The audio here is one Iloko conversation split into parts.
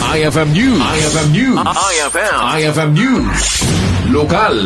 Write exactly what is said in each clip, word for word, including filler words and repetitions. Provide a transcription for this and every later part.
I F M News. I F M News. I F M. I F M News. Lokal.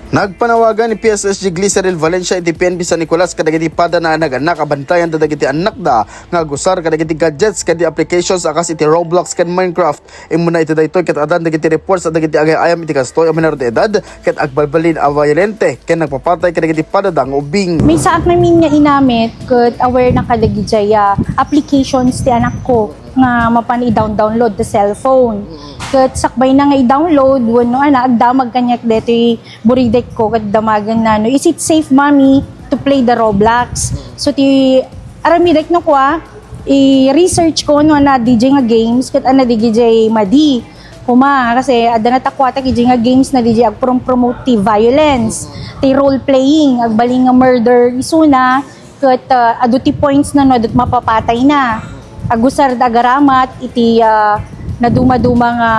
Nagpanawagan ni P S S G Glyceril Valencia iti P N P San Nicolas kadagiti padana a nag-annak a bantayan dagiti annakda nga agusar kadagiti gadgets ken applications a kas iti Roblox ken Minecraft. Immuna iti daytoy ket addan dagiti reports a dagiti agay-ayam iti kastoy a minor de edad ket agbalbalin a violente ken nagpapatay kadagiti padada nga ubbing. Maysaak ngamin nga inamit ket aware na kadagiti, ah, applications ti anakko nga mapan i-down-download ti cellphone. Ket sakbayna nga i-download wenno ana, agdamag kaniak detoy buridekko ket damagenna no, "Is it safe, Mommy, to play the Roblox?" So ti aramidek no kua, i-research ko no ana D J nga games ket ana D J madi. Kuma, kasi adda natakuatak D J nga games na D J agprom-promote ti violence, ti role-playing, agbalin nga murder isuna, ket, ah, adu ti points na no, adu ti mapapatay na. Agusar da agaramat iti, ah, naduma-duma nga,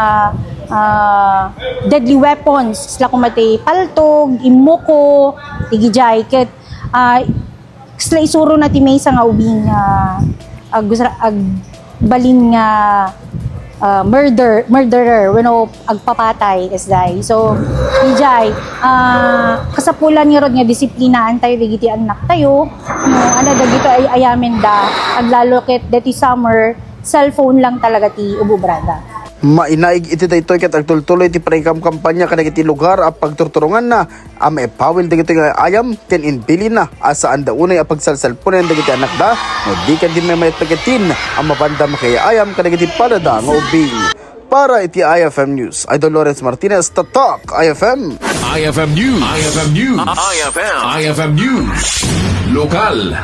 ah, deadly weapons, isla kuma ti paltog, immuko, ti gijay, ket, ah, kasla isuro na ti maysa nga ubing, ah, agusar-, agbalin nga, ah, murder, murderer, wenno agpapatay, kasday. So, ijay, ah, kasapulan ngarud nga disiplinaan tayo dagiti annak tayo, no, ana dagito ay ayamen da, aglalo ket deti summer, cellphone lang talaga ti ububrada. Mainaig iti daytoy ket agtultuloy ti panangkamkampanya kadagiti lugar a pagturturonganna a maipawil dagitoy nga ayam ken imbilinna a saanda unay a pagsalsalpunen dagiti anakda no di ket di maymayat pagkettin a mapanda makiayam kadagiti padada nga ubbing. Para iti I F M News, Idol Lawrence Martinez, Tatak I F M. I F M News. I F M News. I F M. I F M News. Lokal.